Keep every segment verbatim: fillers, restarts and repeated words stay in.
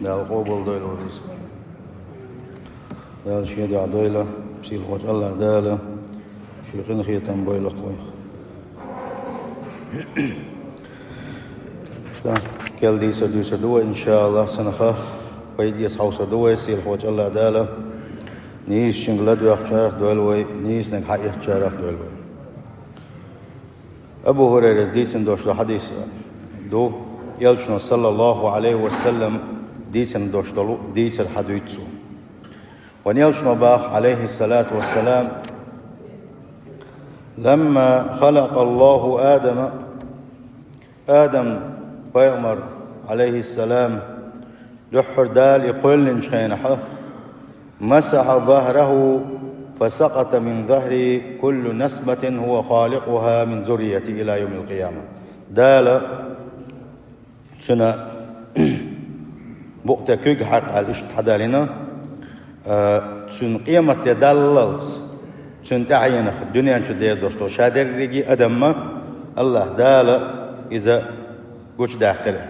Дала къобалдойла вай рузба. Дала шен дуьхьа дойла, сийлахьчу АллахӀ Дала шен къинхетам бойла вайх. Ша, кхел дийцар дуьйцур ду вай, иншааллахӀ, цунах пайда эца хьовсур ду вай, сийлахьчу АллахӀ Дала нийсачуьнга ладоьгӀначарах дойла вай, нийсаниг хьаэцначарах дойла вай. Абу ХӀурайрас дийцина долуш долу хьадис ду, Элчано, саллаллаху Ӏалайхи ва саллам, дийцина долуш долу дийцар хьадуьйцу цо. Вайн Элчано боху, Ӏалайхиссалату вассалам: «Ламма халакъаллаху Адама», Адам пайхамар, Ӏалайхиссалам, дуьххьара Дала и кхоьллинчу хенахь, «масахьа захраху, фа сакъата мин захри куллу насматин хӀува халикъуха мин зуррияти ила йовмил къияма». Дала цуьнан букъа тӀе куьг хьаькхна аьлла иштта хьадалийна, а, цуьнан къематде даллалц, цуьнан тӀаьхьенах дуьнен чу дер долуш долу ша дерриге а адам ма, АллахӀ Дала иза гучудаьккхира.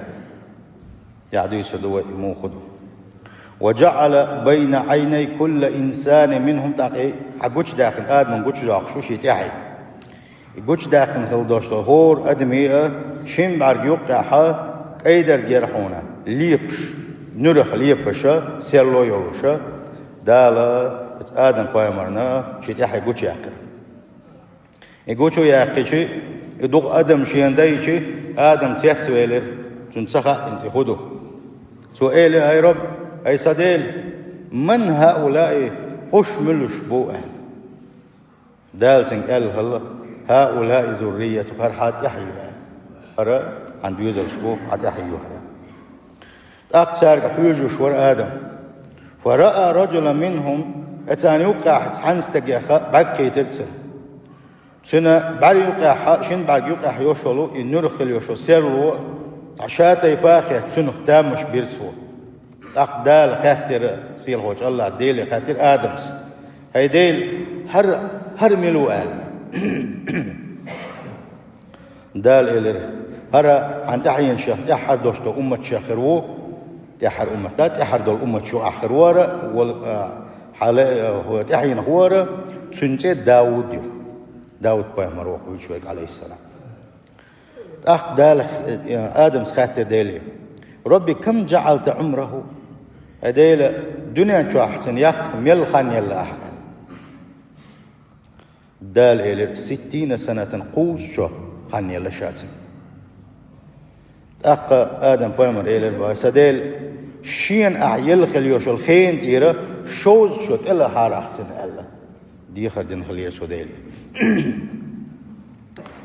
Яхь дуьйцур ду вай, и муха ду. «Ва жаӀала байна Ӏайнай кулла инсани минхум», тӀаккха и хьан гучудаьккхина, Адаман гучудоккхуш ву шен тӀаьхье. И гучудаьккхина хила долуш долу хӀора адамийн а шин бӀаьрг юккъехь кӀайдарг яра хьуна, лепаш, нуьрах лепаш, серло йолуш, Дала оцу Адам пайхамарна шен тӀаьхье гучуяьккхира. И гучуяьккхича, и дукха адам шена дайча, Адам цецвелира, цуьнан ца хаьа хӀинца и хӀун ду. Цо элира: «Ай Рабби, ай сан Дела, ман хӀаулаи, хӀуш муьлш бу?» аьлла. Дала цуьнга аьлла хилла: «ХӀаулаи зурриятука, хӀара хьан тӀаьхье ю», аьлла. «ХӀара хьан доьзалш бу, хьан тӀаьхье ю хӀара». ТӀаккха цаьрга хьоьжуш вара Адам. «Фа раа раджулан минхум», царна юккъехь цхьана стагех бӀаьрг кхийтира цунна. Цуьнан бӀаьрг юккъехь, шин бӀаьрг юккъехь йолуш йолу, и нуьрах хила йолуш йолу серло, цхьа шатайпа а хетта, цуьнах тамаш бира цо. ТӀаккха Дала хаьттира, сийлахьчу АллахӀ Деле хаьттира Адамас: «ХӀай Дела, хӀара, хӀара мила ву?» аьлла. Дала элира: «ХӀара хьан тӀаьхьенашех тӀаьххьара долуш долу умматашех хир ву, тӀаьххьара уммат, да, тӀаьххьара долу умматаш юкъахь хир вара, вала, а, хьан ле-, а, хӀо-, тӀаьхьенах вара, цуьнан цӀе Дауд ю». Дауд пайхамар ву вуьйцуш верг, Ӏалайхиссалам. ТӀаккха Дала, э, Адамас хаьттира Деле: «Рабби, кам жаӀалта Ӏумраху?» «ХӀай Дела, дуьнен чохь цуьнан яккха мел хан елла ахьа?» Дала элира: «Ситтина санатан», кхузткъа шо хан елла ша цуьнан. ТӀаккха Адам пайхамар элира боху: «Сан Дела, шена ахь елла хила йолуш йолу хенан тӀера шовзткъа шо тӀелахьара ахь цуьнан», аьлла. Дехар дина хилира цо Деле.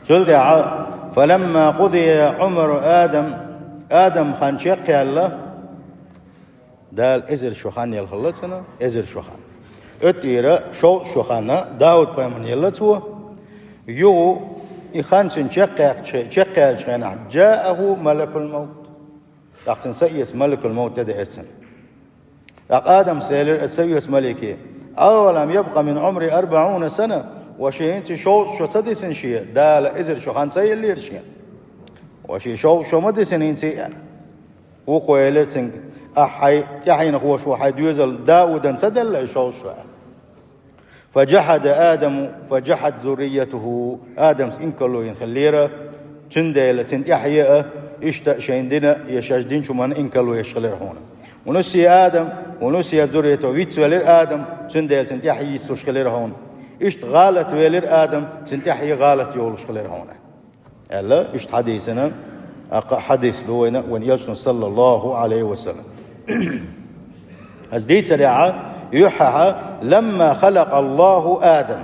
Цул тӀаьхьа: «Фаламма къудия Ӏумару Адам», Адам хан чекхъяьлла, Дала эзар шо хан елла хилла цуьнан, эзар шо хан. Оцу тӀера шовзткъа шо хан Дауд пайхамарна елла цо. Юха и хан цуьнан чекхъяьккхича-, чекхъяьллачу хенахь, «жааху малакул маут». ТӀаккха цунна са эца малакул маут тӀедеара цунна. ТӀаккха Адамас элира оцу са эцачу малике: «Авалам ябкъа мин Ӏумри арбаӀуна сана?» Ва шен хӀинца шовзткъа шо ца дисина шен, Дала эзар шо хан ца еллера шен? Ва шен шовзткъа шо ма дисина хӀинца, аьлла. Вукхо элира цуьнга: «Ахьа хьайн тӀаьхьенахоша ву хьайн доьзал Даудан ца делла и шовзткъа шо?» аьлла. «Фа жахьада Адаму, фа жахьад зурриятуху», Адамас инкарло йина хиллера, цундела цуьнан тӀаьхье а, иштта шайна дина я шаьш динчу хӀуманна инкарло еш хилира хьуна. «Ва нусия Адам, ва нусият зурриятуху», вицвелира Адам, цундела цуьнан тӀаьхье йицлуш хилира хьуна. Иштта гӀалат велира Адам, цуьнан тӀаьхье гӀалат йолуш хилира хьуна. Аьлла, иштта хьадийцина, аккха хьадис ду вайна, вайн Элчано, саллаллаху Ӏалайхи ва саллам. Аса дийцарехьа, юьххьехьа: «Ламма халакъаллаху Адам».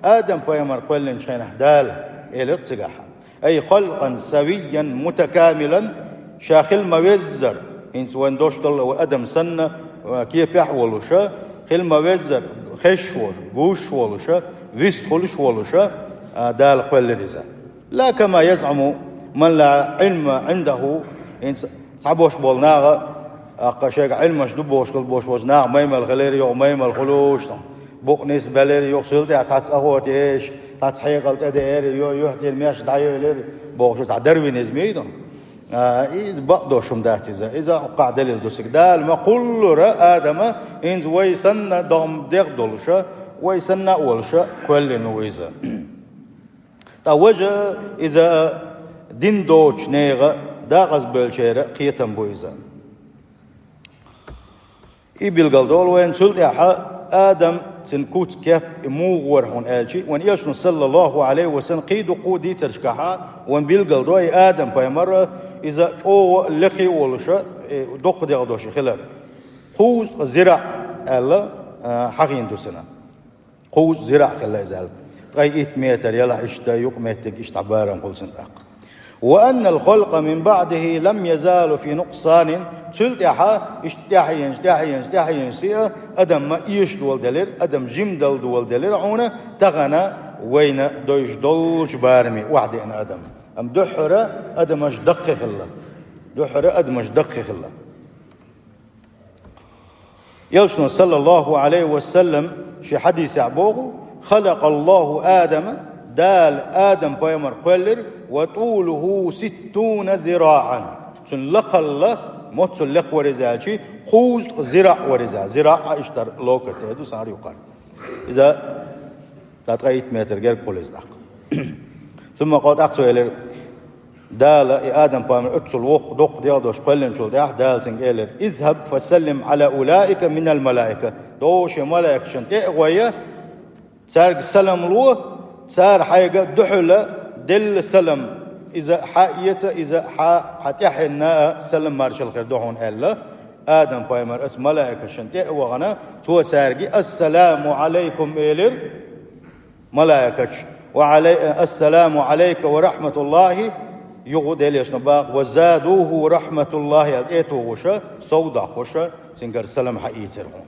Адам пайхамар кхоьллинчу хенахь Дала элира цигахьа: «Ай халкъан савийян мутакамилан», ша хила ма-веззара, хӀинца вайн дош долу вай адам санна, а, кепехь а волуша, хила ма-веззара, хезаш волуша, гуш волуша, вистхуьлуш волуша, а, Дала кхоьллира иза. «Ла кама язъуму ман ла Ӏилма Ӏиндаху», хӀинца цхьаболуш болу наха, аккха шайга Ӏилмаш ду бохуш, хила бохуш болчу наха маймал хилира, юха маймал хуьлуш ду. Букъ нисбелира, юха цул тӀаьхьа цхьацца охота еш, цхьацца хьекъал тӀедеара, ю-, юьхь тӀера меш дӀайоьлира, бохуш цхьа дарвинизм ю ду. А, иза бакъдолуш хӀума дац иза. Иза хӀокхахь далил ду цига. Дала ма кхуллура Адама, хӀинца вай санна догӀма дегӀ долуша, вай санна а волуша, кхоьллина ву иза. Ткъа важа иза дин доцучу нехан дакъазбевллачеран кхетам бу иза. И билгалдолу вайна цул тӀаьхьа Адам, цуьнан куц, кеп, и муха вара хьуна аьлча, вайн Элчано, саллаллаху Ӏалайхи ва саллам, кхин дуккха а дийцаршкахьа, вайна билгалдо и Адам-пайхамар, иза чӀогӀа лекха а волуша, и доккха дегӀ долуш хилар. Кхузткъа зира аьлла, а, хьахийна ду цуьнан. Кхузткъа зира хилла иза аьлла. Ткъе итт метр ялахь иштта, юкъаметтиг иштта барам хуьлу цуьнан тӀаккха. «Ва аннал халкъа мин баъдихи лам язалу фи нукъсанин», цул тӀаьхьа иштта тӀаьхьенаш, тӀаьхьенаш, тӀаьхьенаш сиа, адам ма эшадолу делира, адам жимадала долу делира хьуна, тахана вайна дойуш долчу бараме охьадеана адам. Амма дуьххьара адамаш даккхий хилла. Дуьххьара адамаш даккхий хилла. Элчано, саллаллаху Ӏалайхи ва саллам, шен хьадисехь боху: «Халакъаллаху Адама», Дала Адам-пайхамар кхоьллира, «ва тулуху ситтуна зираъан». Цуьнан лакхалла, моццул лекха вара иза аьлча, кхузткъа зира вара иза. Зира а иштта локоть ду, цхьана юкъара. Иза ткъе итт метр гергахула иза тӀаккха. Сумма къала, тӀаккха цо элира, Дала и Адам-пайхамар оццул воккха доккха дегӀ долуш кхоьллинчул тӀаьхьа, Дала цуьнга элира: «Изхаб фасаллим Ӏала улаика минал малаика». ДогӀу шен малайкашна тӀе а гӀой, цаьрга салам ло, цара хьайга дуьхьала делла салам, иза хьа эца, иза хьа, хьан тӀаьхьенна а салам маршалла хир ду хьуна аьлла. Адам-пайхамар оцу малайкашна тӀе а вахана, цо цаьрга: «Ассаламу Ӏалайкум», – элира малайкаша. «Ва Ӏалай-, ассаламу Ӏалайка ва рахьматуллахи», юха Делан Элчано боху: «ва задуху рахьматуллахи», аьлла тӀе а тухуша, сов доккхуша, цуьнгара салам хьаийцира хьуна.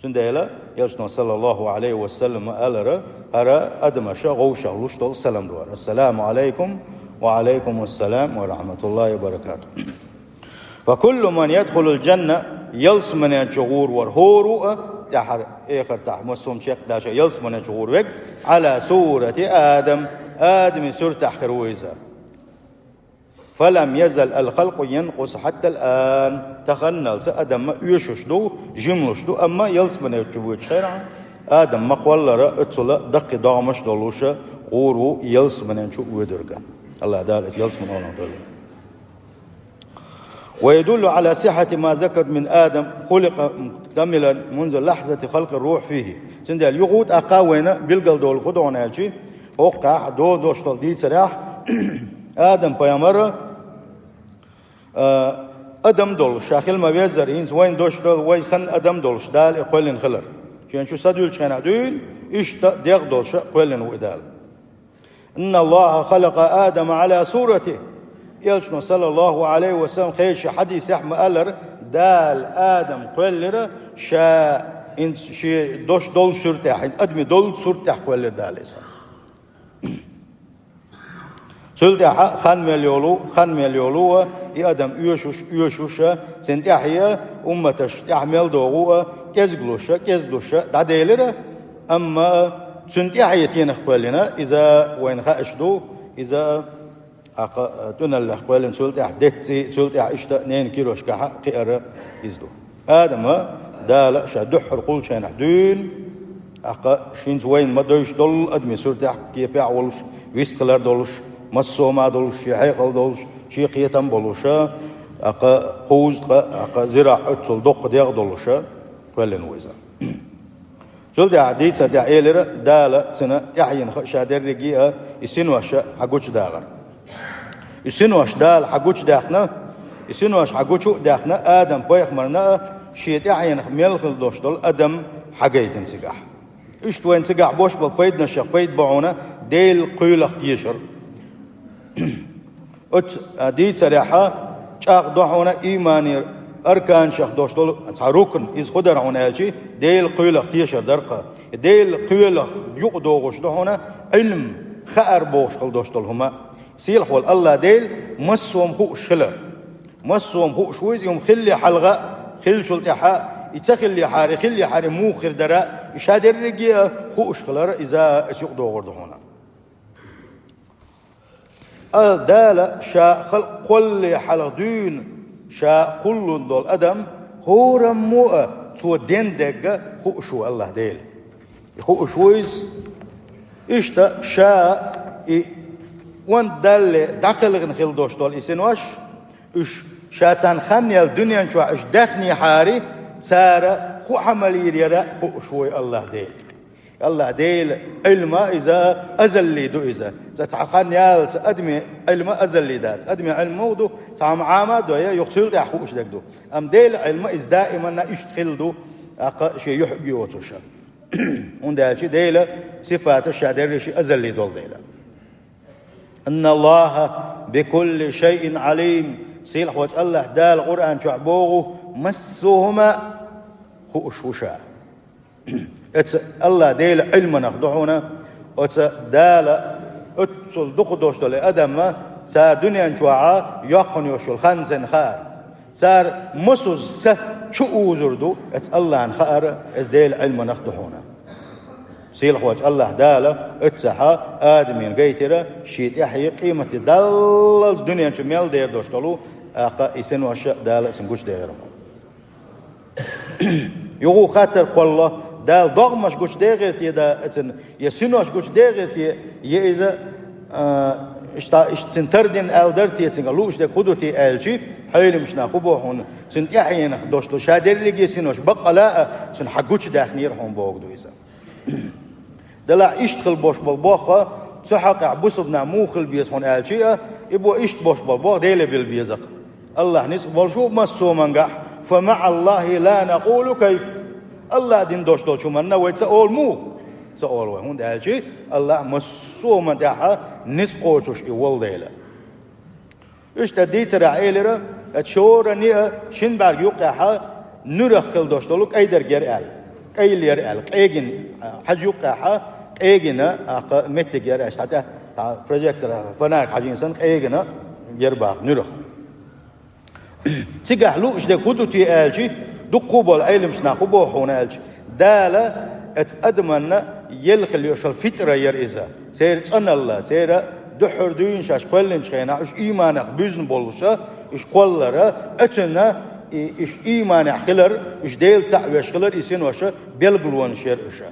Цундела Элчано, саллаллаху Ӏалайхи ва саллам, алара: «ХӀара адамаша вовшах луш долу салам ду хӀара. Ассаламу Ӏалайкум». «Ва Ӏалайкумуссалам ва рахьматуллахи ва баракатух». «Фа куллу ман ядхулул джанна», ялсаманен чу гӀур вар хӀора а, тӀаьхьара, эхартахь, массо а чекхдаша ялсаманен чу гӀур верг, «Ӏала сурати Адам», Адаман суртехь хир ву иза. «Фа лам язал ал-халкъу янкъусу хьатта ал-ан». Таханналца адам ма оьшуш ду, жималуш ду, амма ялсаманен чу воьдучу хенахь адам ма кхоллара, оццула даккхий догӀмаш долуша гӀур ву ялсаманен чу воьдург. АллахӀ Дала иза ялсаманин оланна дойла. «Ва ядуллу Ӏала сиххьати ма закар мин Адам, хуликъа камилан мунзу лахьзати халкъи рухь фихи». Цундела юха а тӀаккха вайна билгалдолу хӀун ду хьуна аьлча, хӀокхахь дозош долу дийцарехь, Адам-пайхамар, а, адам долуш, ша хила ма-веззара, хӀинца вайна дозуш долу, вай санна адам долуш, Дала и кхоьллина хилар. Шен чу садуьллучу хенахь дуьйна, иштта дегӀ долуша кхоьллина ву и Дала. «Инна Аллаха халакъа Адама Ӏала суратихи». Элчано, саллаллаху Ӏалайхи ва саллам, кхечу хьадисехь ма-аллара, Дала Адам кхоьллира ша, хӀинца шен дош долчу суртехь, хӀинца адамийн долчу суртехь кхоьллира Дала иза. Цул тӀаьхьа хан мел йолу, хан мел йолу а, и адам оьшуш, оьшуш а, цуьнан тӀаьхье а, умматаш тӀаьхьа мел догӀу а, кӀезиглуш а, кӀезиглуш а дӀаделира, амма цуьнан тӀаьхье тенах кхоьллина, иза вайна хаьаш ду, иза, тӀаккха, тӀуьналлех кхоьллина, цул тӀаьхьа децций, цул тӀаьхьа иштта ненан кирошкахьа кхиара иза ду. Адама Дала ша дуьххьара кхуллучу хенахь дуьйна, тӀаккха хӀинца вайна ма-дойуш долу адамийн суртехь, кепехь а волуш, вистхилар долуш, массо а ма долуш, шен хьекъал долуш, шен кхетам болуша, тӀаккха кхузткъа, тӀаккха зира оццул доккха дегӀ долуша кхоьллина ву иза. Цул тӀаьхьа дийцар тӀехь элира, Дала цуьнан тӀаьхьенах ша дерриге а и синош хьагучудахар. И синош Дала хьагучудаьхна, и синош хьагучу а даьхна, Адам-пайхамарна а шен тӀаьхьенах мел хила долуш долу адам хьагайтина цигахь. Иштта вайн цигахь бош болу пайданашех пайда бу хьуна Делан кхоьлах тешар. Оцу, а, дийцарехьа чӀагӀдо хьуна ийманан арканашех долуш долу цхьа рукн, иза хӀун дара хьуна аьлча, Делан кхоьлах тешар дара-кх. Делан кхоьлах юкъадогӀуш ду хьуна Ӏилм, хаар бохуш хила долуш долу хӀума. Сийлахь волу АллахӀ Дела массо а хӀума хууш хилар. Массо а хӀума хууш ву иза, и хӀума хиллехь хьалха, хиллачул тӀаьхьа, и ца хиллехьара, хиллехьара муха хир дара, и ша дерриге а хууш хилар, иза оцу юкъадогӀур ду хьуна. А Дала ша халкъ кхоллале хьалха дуьйна ша кхуллун долу адам, хӀораммо а цо дендегга хууш ву АллахӀ Дела. И хууш ву иза. Иштта ша и онда далле дӀакхелхина хила долуш долу и синош, уьш ша царна хан яьлла дуьнен чохь уьш даьхнехьара, цара хӀун хьамал йийр яра хууш ву АллахӀ Дела. АллахӀ Дела Ӏилма иза азалли ду иза. Цкъа цхьа хан ялца адамийн Ӏилма азалли дац. Адамийн Ӏилма муха ду, цхьа хӀума Ӏама а дой, юха цул тӀаьхьа хууш дерг ду. Амма Делан Ӏилма иза даиманна иштта хилла ду, тӀаккха шен юьхь а йоцуш. ХӀунда аьлча Делан сифаташ ша дерриш а азалли долу дела. «Инна Аллаха бикулли шайин Ӏалим». Сийлахьволчу АллахӀ Дала Къуръан чохь боху: «Массо а хӀума хууш ву ша». Оцу АллахӀ Делан Ӏилманах ду хьуна, оцу Дала оццул дукха долуш долу и адамна, цара дуьнен чохь йоккхуш йолуш йолу хан санна хаар. Цара масузза чу узур ду, оцу АллахӀна хаара, оцу Делан Ӏилманах ду хьуна. Сийлахьволчу АллахӀ Дала оццахь Адамна гайтира шен тӀаьхье къематде даллалц дуьнен чу мел дер долуш долу, тӀаккха и синош а Дала цуьнга гучудехира. Юха хаттар кхолло, Дала догӀмаш гучудехира те, да, цуьнан, я синош гучудехира те, я иза, а, иштта, иштта цуьнан тардина аьлла дара те, цуьнга лууш дерг хӀун ду те аьлча, хьоьлимаш нах хӀун боху хьуна, цуьнан тӀаьхьенах долуш долу ша дерриге а синош баккъала а цуьнан хьан гучудахнера хьуна боху ду иза. Делахь иштта хила болуш болу бохха, цу хьокъехь бусалба нах муха хила беза хьуна аьлча а, и бо иштта болуш болу бохха Деле билла беза-кх. АллахӀ ницкъ болуш ву массо а хӀумангахь, «Фа маӀа Аллахи ла накъулу кайф». АллахӀ дина долуш долчу хӀуманна вай ца олу муха? Ца олу вай, хӀунда аьлча АллахӀ массо а хӀуманна тӀехь ницкъ кхочуш и волу Дела. Иштта дийцарехь элира, оцу шоран а шина бӀаьрг юккъехь нуьрах хила долуш долу кӀайдерг яра аьлла. КӀайла яра аьлла. Къегина, хьажа юккъехь къегина, тӀаккха меттиг яра аьлла. Цхьа тӀе, цхьа прожектор, фонарик хьажийна санна, къегина яра боху нуьрах. Цигахь лууш дерг хӀун ду те аьлча, дуккха а болу Ӏеламчу нах хӀун боху хьуна аьлча, Дала оцу адамна елла хила йолуш йолу фитра яра иза. Церан цӀаналла, церан дуьххьара дуьйна шаьш кхоьллинчу хенахь, уьш ийманах буьзна болуша, уьш кхоллара, оцунна и, уьш ийманехь хилар, уьш Дела цхьаъ веш хилар, и синоша билгалонаш яра уьша.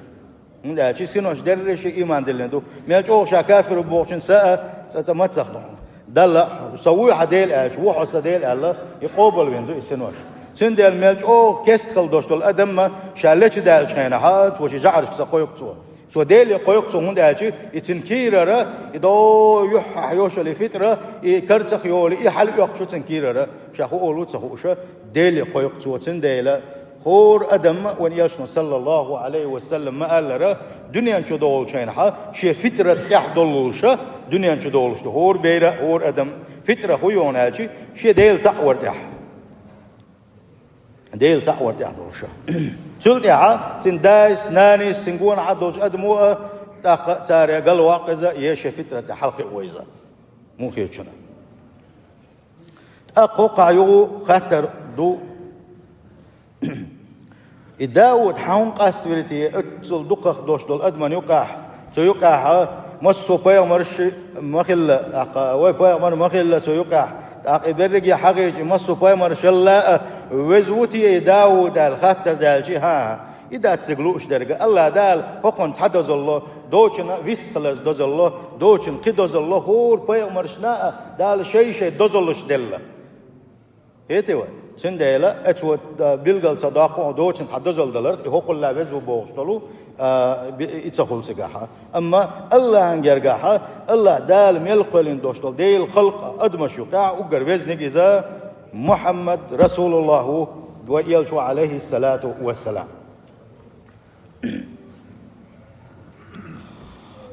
ХӀунда аьлча синош дерриш а ийман диллина ду. Мел чӀогӀа ша кафир ву бохучун са а цӀа-цӀа мацах ду. Далла, со вуй хьан Дела аьлча, ву хьо сан Дела аьлла, и къобалвина ду и синош. Цундела мел чӀогӀа кеста хила долуш долу адам а ша лечу даьллачу хенахь, цо ши жаӀаршка ца кхойкху цо. Цо Деле кхойкху цо, хӀунда аьлча и цуьнан кийрара, и до юьххьехь йолуш йолу и фитра, и карцах йолу, и хьалаоькхуш ю цуьнан кийрара, ша хӀун олу ца хууша, Деле кхойкху цо. Цундела хӀора адам, вайн элчано, саллаллаху Ӏалайхи ва саллам, ма-аллара, дуьнен чу долучу хенахь, шен фитрат тӀехь доллуша, дуьнен чу долуш ду. ХӀора бер а, хӀора адам фитра хӀун ю аьлча, шен Дела цхьаъ вар тӀехь. Дела цхьаъ вар тӀехь долуша. Цул тӀаьхьа цуьнан дайс, нанис, цуьнан гонахьа долчу адамо а, тӀаккха цара галваккха иза, е шен фитрат тӀехь хьалакхиа ву иза. Муха хетачунна. ТӀаккха хӀокхахь юха хаттар ду: и Дауд хьан хӀунда къаставира те, оццул дукхах долуш долу адаман юкъахь, цу юкъахь массо а пайхамарш ма хилла, тӀаккха вай пайхамар ма хилла цу юкъахь, тӀаккха и берриге хьагӀийча, и массо а пайхамаршалла а веза ву те и Дауд аьлла хаттар даьлча, хӀан-хӀа, и дац цига лууш дерг. АллахӀ Дала хӀокхунна цхьа дозалло, доцучунна вистхиларца дозалло, доцучунна кхин дозалло, хӀора пайхамаршна а Дала шай-шай дозаллаш делла. Хетий вай? Цундела оцо, а, билгал ца доккху, доцучунна цхьа дозалла даларх, и хӀокхулла веза ву бохуш долу, а, би-, и ца хуьлу цигахь. Амма АллахӀан гергахь, АллахӀ Дала мел кхоьллина долуш долу Делан халкъ адамаш юкъахь уггар везниг иза Мухьаммад Расулуллахь ву, вай элча ву, Ӏалайхиссалату вассалам.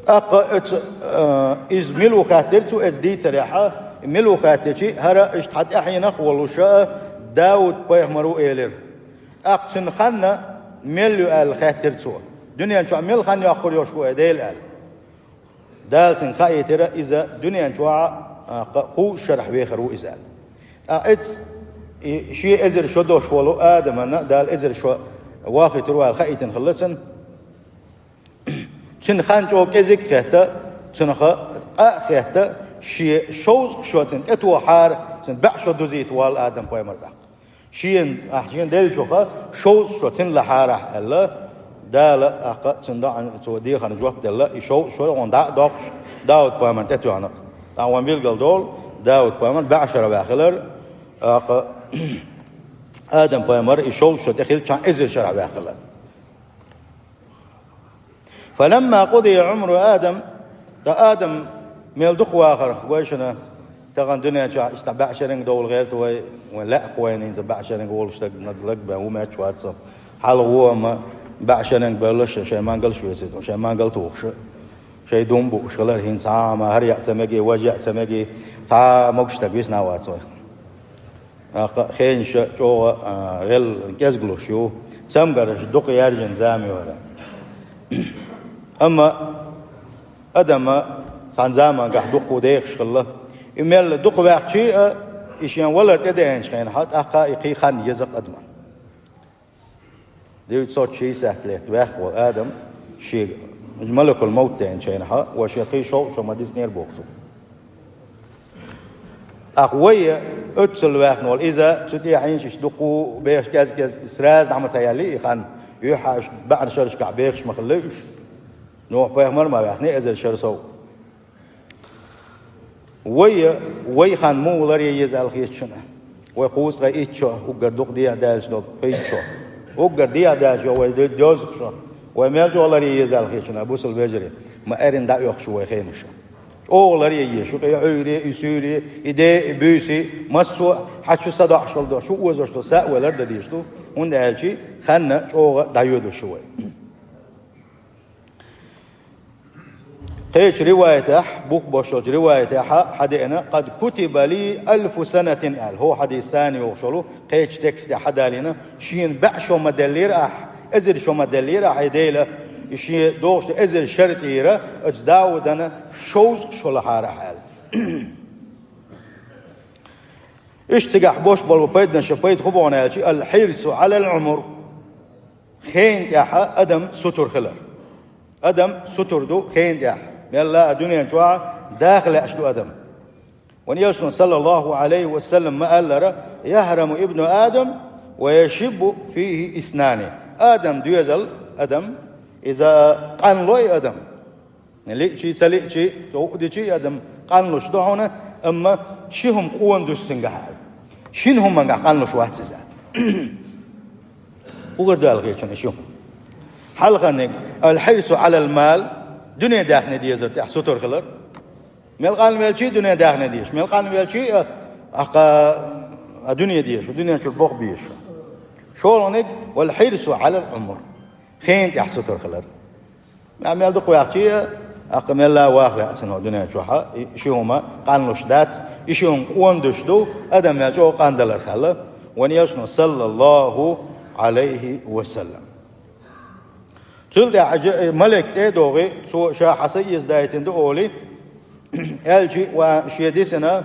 ТӀаккха оцу, а, иза мила ву хаьттира цо оцу дийцарехь, мила ву хаьттичи, хӀара иштта хьан тӀаьхьенах а волуша Дауд-пайхамар ву элира. ТӀаккха цуьнан хан мел ю аьлла хаьттира цо. Дуьнен чохь мел хан йоккхур йолуш ву и Дела аьлла. Дала цуьнга хаийтира иза дуьнен чохь, а, кху-, кхузткъа шарахь вехар ву иза аьлла. ТӀаккха оцу, и, шен эзар шо долуш волу Адамана Дала эзар шо вохуьйтур ву аьлла хаийтина хилла цунна. Цуьнан хан чӀогӀа кӀезиг а хетта, цуьнан хан къа а хетта, Шен шовзткъа шо цунна тӀетохьара, цунна бӀе шо дузийта воллу Адам-пайхамар тӀаккха. Шена, ахь шена деллачух шовзткъа шо цунна лахьара ахь аьлла, Дала тӀаккха цунна доӀа, цо дехарна жоп делла, и шовзткъа шо хьуна дӀа а доккхуш, Дауд-пайхамарна тӀетоьхна-кх. ТӀаккха вайна билгал долу, Дауд-пайхамар бӀе шарахь ваьхна хилар, тӀаккха Адам-пайхамар и шовзткъа шо тӀе хилча эзар шарахь ваьхна хилар. فلما قضي عمر آدم, ткъа Адам мел дукха вахарх гой шуна, тахана дуьнен чохь иштта бӀе шеран довла гӀерта вай, вайн лаьа-кх вайна хӀинца бӀе шеран волуш стаг, наг лаг бен ву метташ вац со. Хьалха ву, амма бӀе шеран бевллаш шайн мангалш весийта, шайн мангал тухуш, шайн дум бууш хилар хӀинца, хьан ма хӀара яа ца меги, важа яа ца меги, цхьа а могуш стаг висна а вац вайх. ТӀаккха хенаш чӀогӀа, а, гӀел кӀезгалуш ю, цамгарш дукха яьржина зама ю хӀара. Амма Адама цхьана заманчохь дукха дехаш хилла. И мел дукха ваьхча а, и шен валар тӀедеанчу хенахь, тӀаккха и кхин хан еза-кх Адамна. Девятьсот шестьдесят лет ваьхна волу Адам шега малакул-мовт деанчу хенахь, ва шен кхин шовзткъа шо ма диснера боху цо. ТӀаккха вай оццул ваьхна волу иза, цу тӀехь хьийнаш иштта дукха бехаш кӀез-кӀез сразу дӀа ма ца яьлли и хан, юьхьӀаьржа бӀе шарашкахь бехаш ма хилла уьш. Нухь-пайхамар ма ваьхни эзар шар сов. Вай, вай хан муха ларъян еза аьлла хета шуна? Вай кхузткъе итт шо, уггар дукха дехьа даьлча долу пхийтта шо. Уггар дехьа даьлча вай де-, дезткъа шо. Вай мел чӀогӀа ларъян еза аьлла хета шуна, бусалба вежарий? Ма эрна дӀаоьхуш ю вай хенаш. ЧӀогӀа ларъян еза шу, и Ӏуьйре, и суьйре, и де, и буьйси, массо а хьан шу садоӀуш хилла долу, шу озош долу са а вай лардан дезаш ду, хӀунда аьлча хан чӀогӀа дӀайоьдуш ю вай. Кхечу риваятехь, бух бошучу риваятехь хьадеана, «Къад кутиба ли альфу санатин», аьлла. ХӀокху хьадис санна йогӀуш йолу, кхечу текстехь хьадалийна, шена бӀе шо ма деллера ахь, эзар шо ма деллера ахь, и Дела, и шен догӀуш долу эзар шар тӀера, оцу Даудана шовзткъа шо лахьара ахь аьлла. Иштта цигахь бош болу пайданаш, пайда хӀун боху аьлча, «Аль-хьирсу Ӏалал-Ӏумур». Хенан тӀехь адам сутур хилар. Адам сутур ду хенан тӀехь. Мелла а дуьнен чохь даха лаьаш ду адам. Вайн Элчано, саллаллаху Ӏалайхи ва саллам, ма-аллара: «ЯхӀраму ибну Адам ва яшиббу фихи иснани». Адам доьзал, адам, иза къанло и адам. Лиъчий, ца лиъчий, тӀе а дичий адам къанлуш ду хьуна, амма ши хӀума къона дуьсу цуьнгахь аьлла. Шина хӀумангахь къанлуш вац иза. Уггар ду аьлла хета шуна и ши хӀума. Хьалхарниг, аль-хьирсу Ӏалал-мал, дуьне даьхни дезар тӀехь сутур хилар. Мел къанвелчий дуьне даьхни дезаш, мел къанвелчий а, а, а дуьне дезаш, дуьнен чуьра боху безаш. ШолгӀаниг, валь-хьирсу Ӏалал-Ӏумур, хенан тӀехь сутур хилар. Ма мел дукха ваьхчий а, аккха мелла а ваха лаьа цунах дуьнен чохь, и ши хӀума къанлуш дац, и ши хӀума къона дуьсуш ду, адам мел чӀогӀа къандалар хилла, вайн Элчано, саллаллаху Ӏалайхи ва саллам. Цул тӀаьхьа жа-, малик тӀе а догӀий, цо ша хьан са эздайтина ду олий, аьлчий, ва шен дисина,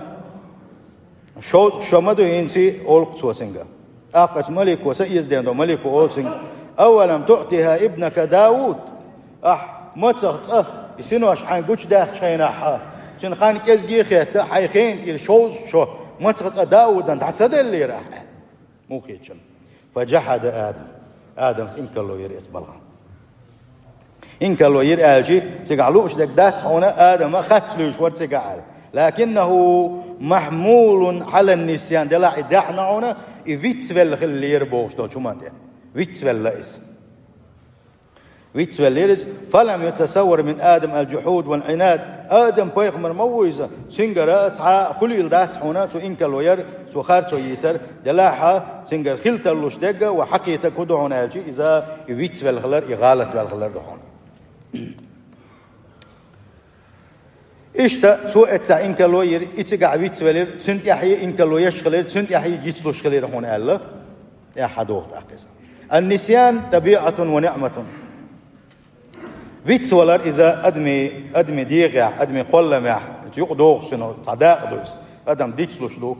шовзткъа шо ма ду хӀинций, олу-кх цо цуьнга. ТӀаккха оцу малико, са эздина долу малико олу цуьнга: «Авалам туътиха ибнака Дауд?» Ахь мацах цӀа и синош хьайн гучудаьккхачу хенахь, цуьнан хан кӀезиг а хетта, хьайн хенан тӀера шовзткъа шо мацах цӀа Даудана дӀа ца деллера ахь? Муха хета шуна? Фаджахьада Адам. Адамас инкарло йира иза балха. Инкарло йира аьлчий, цигахь лууш дерг дац хьуна, Адама хатта луьйш вара цигахь аьлла. Лакиннаху махьмулун Ӏалан-нисьян, делахь и даьхьна хьуна, и вицвелла хиллера бохуш долчу хӀуманна тӀе. Вицвелла иза. Вицвеллера иза. Фалам ятасаввар мин Адам аль-джухьуд валь-Ӏинад. Адам-пайхамар ма ву иза. Цуьнгара цхьа а хуьлийла дац хьуна, цо инкарло яр, цо харцо йийцар. Делахь цуьнгара хила тарлуш дерг ва хьакхетаг хӀун ду хьуна аьлча, иза и вицвелла хилар, и гӀалатвелла хилар ду хьуна. Иштта, цо эццахь инкарло йира, и цигахь вицвелира, цуьнан тӀаьхье инкарло еш хилира, цуьнан тӀаьхье йицлуш хилира хьуна аьлла, тӀаьхьа доху тӀаккха иза. Ан-нисьян табиӀатун ва ниӀматун. Вицвалар иза адамийн, адамийн дегӀехь, адамийн кхолламехь, иза юкъа догӀуш цхьа дакъа ду иза. Адам дицлуш ду.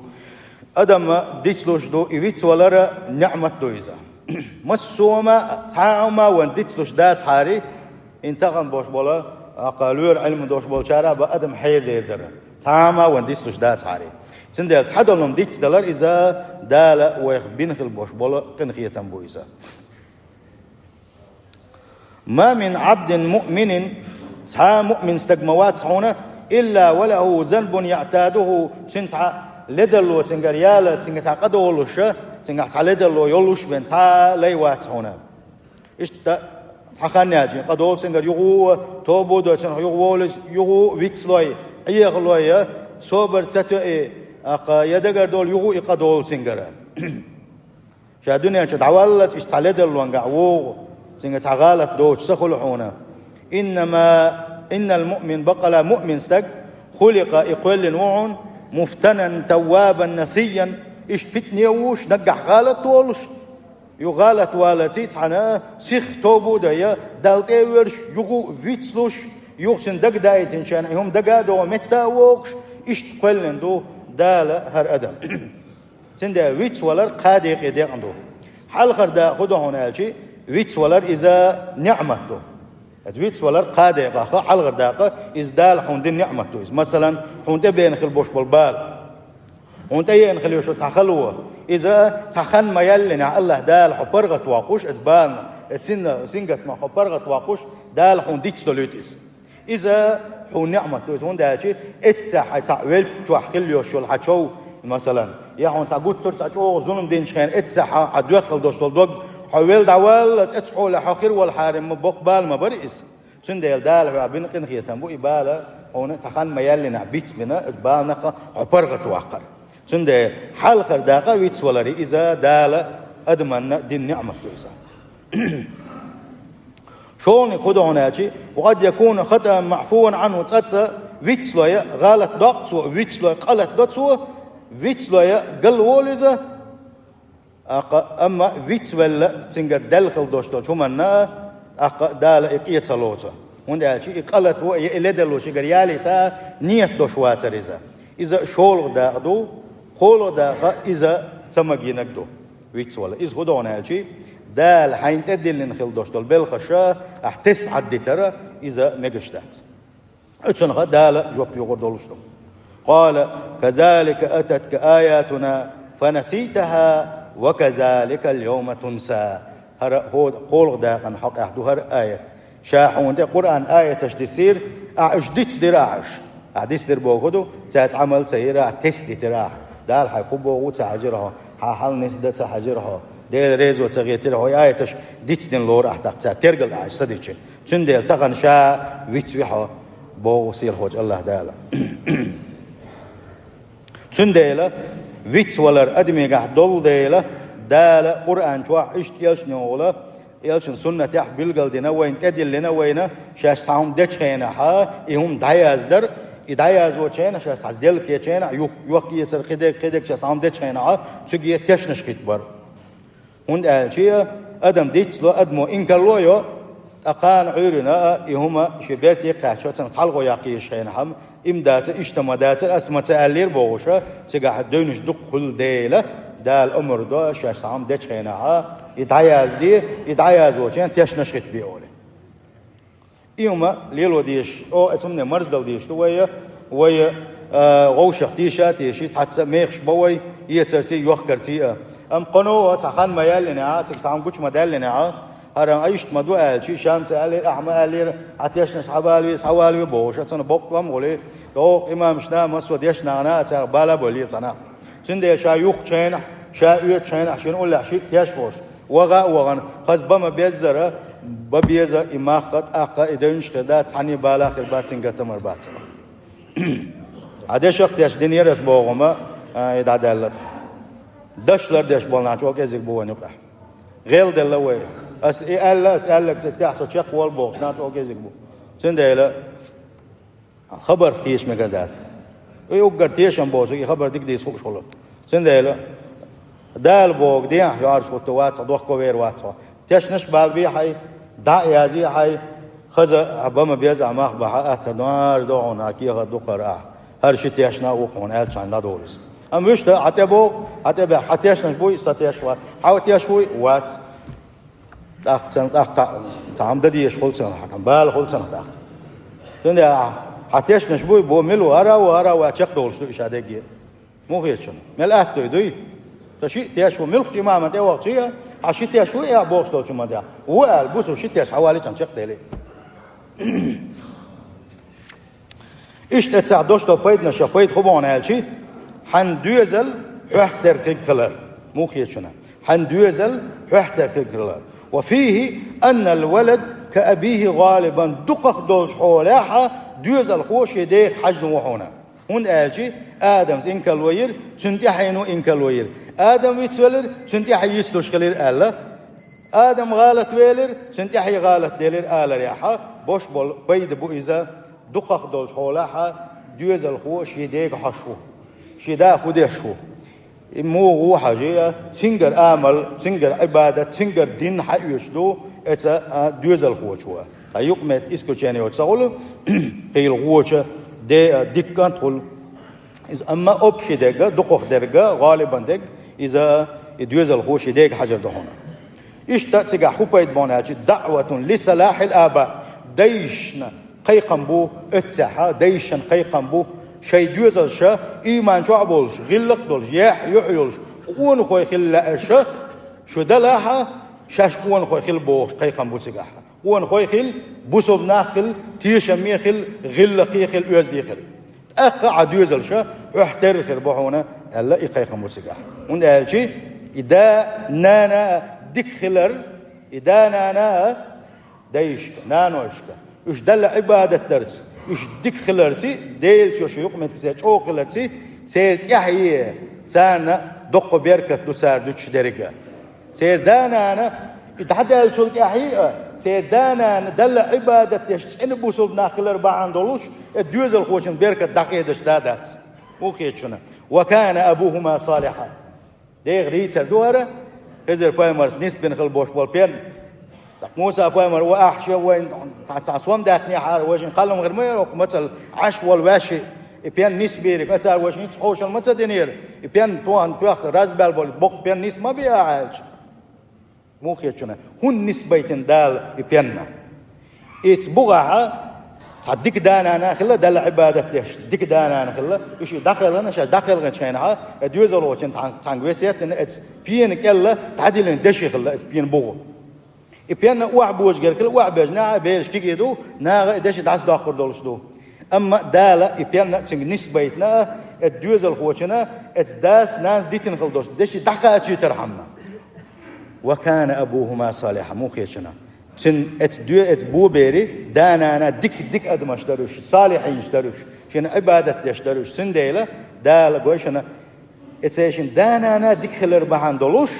Адам дицлуш ду, и вицвалар ниӀмат ду иза. Массо а хӀума, цхьа а хӀума вайна дицлуш дацахьара, хӀинца тахана бош болу, аккха лоьру Ӏилма долуш болчара а бан адам хьерадер дара. Цхьамма вайна дицлуш дацахьара. Цундела цхьадолу хӀума дицдалар иза Дала вайх бина хила болуш болу къинхетам бу иза. «Ма мин Ӏабдин муъминин», цхьа а муъмин стаг ма вац хьуна, «илла ва лаху занбун яътадуху», цуьнан цхьа ледарло цуьнгара ялар, цуьнгара цхьа къа долуш, цуьнгахь цхьа ледарло йолуш бен цхьа а лай вац хьуна. Иштта цхьа хан яьлча, къа долу цуьнгара юха а, тоба а дой, цунах юха волуш, юха а вицлой, Ӏехалой, я собар ца тоьий, аккха, я дагардолу юха а и къа долу цуьнгара. Ша дуьнен чу дӀаваллалц иштта цхьа ледарлонга вогӀу, цуьнга цхьа гӀалат доцуш ца хуьлу хьуна. Иннама, иннал муъмин, баккъала муъмин стаг, хуликъа, и кхоьллина ву хьуна, муфтанан, таввабан, насиян, иштта питане а вуш, наггахь гӀалат а волуш, юха гӀалат валарций цхьана сих тоба а дой, Далла тӀе а воьрзуш, юха а вицлуш, юха цуьнан дагадаийтинчарна и хӀума дага а догӀу, метта а вогӀуш, иштта кхоьллина ду Дала хӀара адам. Цундела вицвалар кхаа декъе декъна ду. Хьалхара дакъа хӀун ду хьуна аьлча, вицвалар иза неӀмат ду. Иза вицвалар кхаа декъахь, хьалхара дакъа иза Дала хьуна дина неӀмат ду иза. Масалан, хьуна тӀебеана хила болуш болу бала. Хьуна тӀееана хила йиш йолу цхьа хало. Иза цхьа хан ма яьллинехь, АллахӀ Дала хьо паргӀатвоккхуш, иза баланах, иза син-, сингаттамах хьо паргӀатвоккхуш, Дала хьуна дицдолуьйту иза. Иза хьуна неӀмат ду иза, хӀунда аьлча эццахь хьайн цхьа веллачохь хила йиш йолу хьан чов, масалан, я хьуна цхьа гуттар а цхьа чӀогӀа зулам динчу хенахь эццахь хьан, хьан доьхна долуш долу дог, хьо велла дӀаваллалц, эццахь хьолехь хьо хир волу хьарам ма боккха бала ма бара иза. Цундела Дала хьоьга бина къинхетам бу и бала, хьуна цхьа хан ма яьллинехь бицбина, иза баланах хьо паргӀатваккхар. Цундела хьалхара дакъа вицваларе иза Дала адаманна дина неӀмат ду иза. ШолгӀаниг хӀун ду хьуна аьлча, ва къад якуну хатаан маъфуван Ӏанху, цкъацкъа вицлой, гӀалат доккху цо, вицлой, къа латадо цо, вицлой, галволу иза, аккха, амма вицвелла цуьнгара даьлла хила долуш долчу хӀуманна, аккха, Дала и къе ца лоцу. ХӀунда аьлча и къа латаво, я и ледарло шигара ялийта нийят долуш вацара иза. Иза шолгӀа дакъа ду, кхоалгӀа дакъа иза ца магийнарг ду. Вицвала. Иза хӀун ду хьуна аьлча, Дала хьайна тӀедиллина хила долуш долу белхаш ахь тесна хьаддитар, иза мегаш дац. Оцунах Дала жоп юхур долуш ду. Къала: «Казалика ататка аятуна фанаситаха ва казалика ал-явма тунса». ХӀара хӀо-, кхоалгӀа дакъана хьокъехь ду хӀара аят. Ша хьуна тӀе Къуръан аяташ дисийра, ахь уьш дицдира ахь уьш. Ахь дицдира бохург ду, цаьрца Ӏамал ца йира ахь, тесна дитира ахь. Дала хьайн хӀун боху ца хьаьжира хьо, хьан хьал нисдан ца хьаьжира хьо, Дела резо ца хетира хьо, и аяташ дицдина лору ахь тӀаккха цаьрца, тергал ахь уьш ца дича. Цундела тахана ша вицви хьо, боху сийлахьчу АллахӀ Дала. Цундела вицвалар адамегахь долу дела, Дала Къуръан чохь иштта элчанехула, элчан суннатехь билгалдина вайна, тӀедиллина вайна, шаьш цхьа хӀума дечу хенахь, и хӀума дӀаяздар, и дӀаязочу хенахь, шаьш цхьа делкечу хенахь, юх-, йохкаэцар кхидерг, кхидерг шаьш цхьа хӀума дечу хенахь, цуьнга тешнаш хитбар. ХӀунда аьлча адам дицло, адамо инкарло йо, ткъа кхана Ӏуьйранна а и хӀума шен берте кхаьччо, цунах цхьалгӀо яккха езаш хенахь-м, и ма дацара, иштта ма дацара, ас ма ца аьллера бохуш, цигахь девнаш дукха хуьлу дела, Дала омра до, шаьш цхьа хӀума дечу хенахь, и дӀаязде, и дӀаязочу хенахь тешнаш хитабе олий. И хӀума лело дезаш, о, оцу хӀумане марздала дезаш ду вай, вай, а, вовшах тийша а тийший, цхьацца а мехаш бо вай, эцарций а, йохкарций а. Амма кхано а цхьа хан ма яьллинехь, цига цхьа хӀума гучу ма даьллинехь, хӀара а иштта ма ду аьлчий, ша-м ца аьллера, ахь ма аьллера, хьан тешнаш схьавалаве, схьавалаве бохуш, цунах боккха ма хуьлий, доккха имамашна а, массо а дешна нахана а царах бала а бовлийра цхьа нах. Цундела ша юхкучу хенахь, ша оьцучу хенахь, шена уллехь шиъ теш волуш, ваха а вахана, хаза бан ма-беззара, бан беза и мах а, тӀаккха и девнаш хир дац, цхьанне а бала хир бац, сингаттам а бац. Хьан дешах а теш динера ас боху хӀума, а, и дӀадаьлла. Даш лардеш болу нах чӀогӀа кӀезиг бу вайна юкъахь. ГӀелделла вай. Ас и аьлла, ас аьлларг цига тӀехь со чекхволу бохуш нах чӀогӀа кӀезиг бу. Цундела хабарх теша мегар дац. И уггар тешам боцург и хабар дика дийца хууш хуьлу. Цундела Дала бохург дехьа, йоӀарш хӀутту вац хьо, дохко вер вац хьо. Тешнаш а балабе хьай, дӀа а язъе хьай, хаза а, бан ма-безза а мах бан хьан атта, нора догӀуна кехат дукхара ахь. ХӀара ши тешна а ву-кх хьуна аьлча хьайна дӀадолу иза. Амма вуьшта хьан тӀе боху, хьан тӀе бехк, хьан тешнаш буй, сан теш вац. Хьан теш вуй, вац. ТӀаккха цунна, тӀаккха цхьа, цхьа хӀума дан дезаш хуьлу цунна, хьан бала хуьлу цунна тӀаккха. Цундела ахь Хьан тешнаш буй, бо мила ву, хӀара ву, хӀара ву, чекхдолуш ду и ша дегге. Муха хеташ шуна? Мел атта дуй, дуй? Сан шиъ теш ву, муьлххачу имаман тӀе вахча а, хьан ши теш ву, э, бохуш долчу ма дехьа. Ву аьлла, бусу ши теш хьан валлича чекхдели. Иштта цхьа дош до пайданаш, пайда хӀун боху аьлча, хьан доьзал хьоьхтера хилар. Муха хеташ шуна? Хьан доьзал хьоьхтера хилар. وفيه أن الولد كأبيه غالبا, дукхах долчу хьолехь доьзалхо шен дега хьаьжна ву хьуна. ХӀунда аьлча Адамс инкарло йира, цуьнан тӀаьхьено инкарло йира. Адам вицвелира, цуьнан тӀаьхье йицлуш хилира аьлла. Адам гӀалат велира, цуьнан тӀаьхье гӀалат делира аларехь, бош болу пайда бу иза, дукхах долчу хьолехь доьзалхо шен дега хьоьхуш ву, шен да хӀун деш ву. И муха ву хьажа, цуьнгара амал, цуьнгара Ӏибадат, цуьнгара дин хьаоьцуш ду эца, а, доьзалхочо. Ткъа юкъаметтиг исключение йоцу ца хуьлу, кхийла гӀоча де, а, дика кӀант хуьлу. Иза, амма общий дерг, дукхах дерг, гӀалибан дерг, иза и доьзалхо шен дега хьажар ду хьуна. Иштта цигахь хӀун пайда бу аьлча, دعوة لصلاح الآباء, дайшна кхайкхам бу, оццехь дайшна кхайкхам бу, шайн доьзалш ийман чохь а болуш, гӀиллакх а долуш, яхь, юьхь йолуш, къонахой хила лаьаш, шу далахь, шаьш къонахой хила бохуш кхайкхам бу цигахь. Къонахой хила, бусалба нах хила, тешаме хила, гӀиллакхе хила, оьзде хила. ТӀаккха а доьзалш хьоьхтера хир бу хьуна аьлла, и кхайкхам бу цигахь. ХӀунда аьлча и да-нана дика хилар, и да-нана дайшка, нанойшка, уьш Далла Ӏибадат дарца, уьш дика хиларца, Делаца, шен юкъаметтигца чӀогӀа хиларца, церан тӀаьхье царна доккха беркат ду цара дуьтуш дерриге. Церан да-нана и дӀадаьллачул тӀаьхье а, церан да-нана Далла Ӏибадат деш цӀена бусалба нах хилар бахьана долуш, и доьзалхочун беркат дӀахедаш да дац. Муха хеташ шуна? وكان أبوهما صالحا. Деха дийцар ду хӀара, Хизир-пайхамарца нисбина хила бохуш болу пен. ТӀаккха Муса-пайхамар: «Ва ахь ше вайн цхьа, цхьа сом даьккхинехьара, вайшин кхаллам хир ма яра, оццул Ӏаш волу ваьшший, и пен нисбийриг, ацара вайшин хӀинца ховшал ма ца динера, и пен тоьхна, тоьхна разбаьлла болу боккха пен нис ма бе ахь», – аьлча. Муха хеташ шуна? ХӀунда нисбайтина Дала и пенна? Ица бугӀахь, цхьа дика да-нана хилла, Далла Ӏибадат деш, дика да-нана хилла, уьш и дӀакхелхина, шаьш дӀакхелхинчу хенахь, и доьзалхочун цхьаьна, цхьаьнга весет дина, эца пена кӀелла дӀадиллина деши хилла, эца пена бугӀу. И пенна охьабожа герга хилла, охьабежнехь а бераш кегий ду, наха и деши дӀасадоккхур долуш ду. Амма Дала и пенна цуьнга нисбайтина, эца доьзалхочунна, эца дас-нанас дитина хила долуш деши дӀакхачийтархьама. «Ва кана абухума салиха», муха хеташ шуна? Цуьнан эца доь-, эца бобери да-нана дика, дика адамаш дара уьш, салихьинаш дара уьш, шена Ӏибадат деш дара уьш. Цундела Дала гой шуна, эца шен да-нана дика хилар бахьана долуш,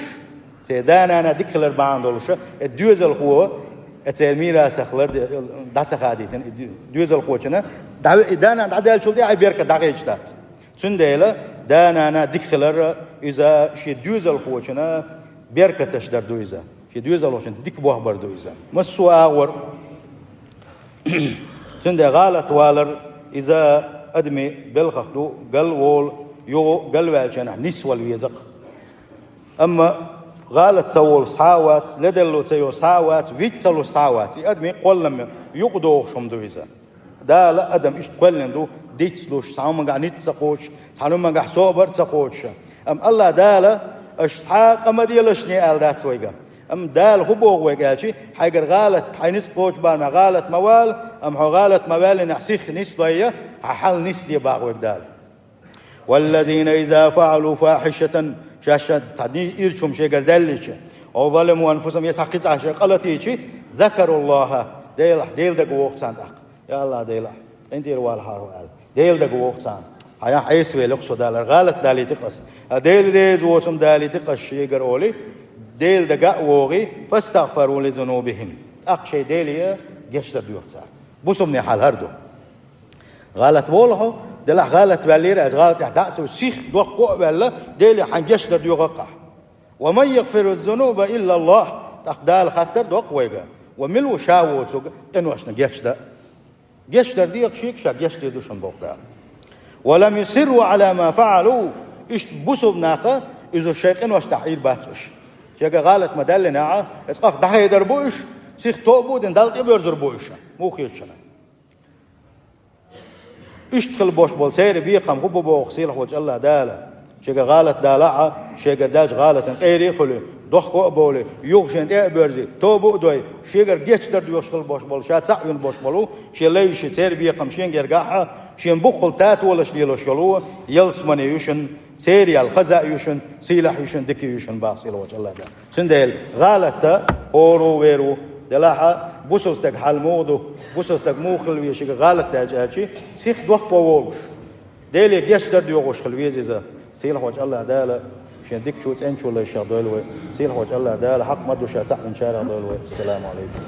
церан да-нана дика хилар бахьана долуш, эца доьзалхо, эца мирасах лар де-, дӀа ца хадийтина, и доьзалхочунна, дӀа-, и да-нана дӀадаьллачул тӀаьхьа и беркат дӀахедаш дац. Цундела да-нана дика хилар, иза шен доьзалхочунна беркаташ дар ду иза. Шен доьзалхочунна дика бохбар ду иза. Массо а агӀор. Цундела гӀалат валар, иза адамийн белхах ду, гал волу, юха галваьллачу хенахь нисвала веза-кх. Амма гӀалат ца волу схьа а вац, ледарло ца йолу схьа а вац, виц ца луш схьа а вац. И адамийн кхоллам юкъадохуш хӀума ду иза. Дала адам иштта кхоьллина ду, дицлуш, цхьа хӀуманга ницкъ ца кхочуш, цхьана хӀуманга собар ца кхочуш. Амма Аллах Дала, аша цхьа а къа ма делашне аьлла дац вайга. Амма Дала хӀун боху вайга аьлча, хьайгара гӀалат, хьайн ницкъ кхочу барамехь гӀалат ма вала, амма хьо гӀалат ма ваьллинехь сихха нисдойя, хьан хьал нисде боху вайга Дала. «Валлазина иза фаӀалу фахьишатан», шаьш цхьа ди-, ирча хӀума шегара даьллича, «ав заламу анфусахум», я цхьа кхин цхьа шайн къа латийча, «закаруллаха», Делахь, Дела дага воху царна тӀаккха. «Я Аллах, Дела, къинтӀера валахьара хьо», аьлла. Дела дага воху царна. Хьан Ӏеса велахь со Далара, гӀалат далийти-кх ас. А Дела реза воцу хӀума далийти-кх ас шегара олий, Дела дага а вогӀий, «фастагфару ли зунубихим». ТӀаккха шайн Деле гечдар доьху цара. Бусалбанийн хьал хӀара ду. ГӀалат волу хьо, делахь гӀалат ваьллера, аса гӀалатехь дӀа а ца вуьсу, сих дохко а ваьлла, Деле хьайн гечдар доьху-кх ахь. «Ва ман ягфиру зунуба иллаллах», тӀаккха Дала хаттар доккху вайга: «Ва мила ву ша воцург къиношна гечдан?» Гечдар деха шега, ша гечдийр ду шуна боху Дала. «Ва лам юсирру Ӏала ма фаӀалу», иштта бусалба наха иза шайн къинош тӀехь Ӏийр бац уьш. Шега гӀалат ма даьллинехь, эца къах дӀахьедар бу уьш, сих тоба а дина, Далла тӀебоьрзур бу уьш. Муха хеташ шуна? Иштта хила болуш болу церан бекхам хӀун бу боху сийлахь волчу АллахӀ Дала? Шегара гӀалат далахь а, шегара даьллачу гӀалатан къера а хуьлий, дохко а бовлий, юха шена тӀе а боьрзий, тоба а дой, шегара гечдар доьхуш хила болуш болу, ша цхьаъ вина болуш болу шен лайш, церан бекхам шен гергахь а, шен буккъал татолаш лелош йолу ялсамане ю шуна, церан ял хаза а ю шуна, сийлахь ю шуна, дика ю шуна боху сийлахь волчу АллахӀ Дала. Цундела гӀалат а хӀора ву, вер ву, делахь а бусалба стаг хьал муха ду, бусалба стаг муха хила веза шегара гӀалат даьлча аьлча, сиха дохко волуш, Деле гечдар доьхуш хила веза иза. Сийлахь волчу АллахӀ Дала шен дикачу, цӀеначу лайшех дойла вай. Сийлахь волчу АллахӀ Дала хьакъ ма ду ша цхьаъ винчарах дойла вай. Ассаламу алейкум.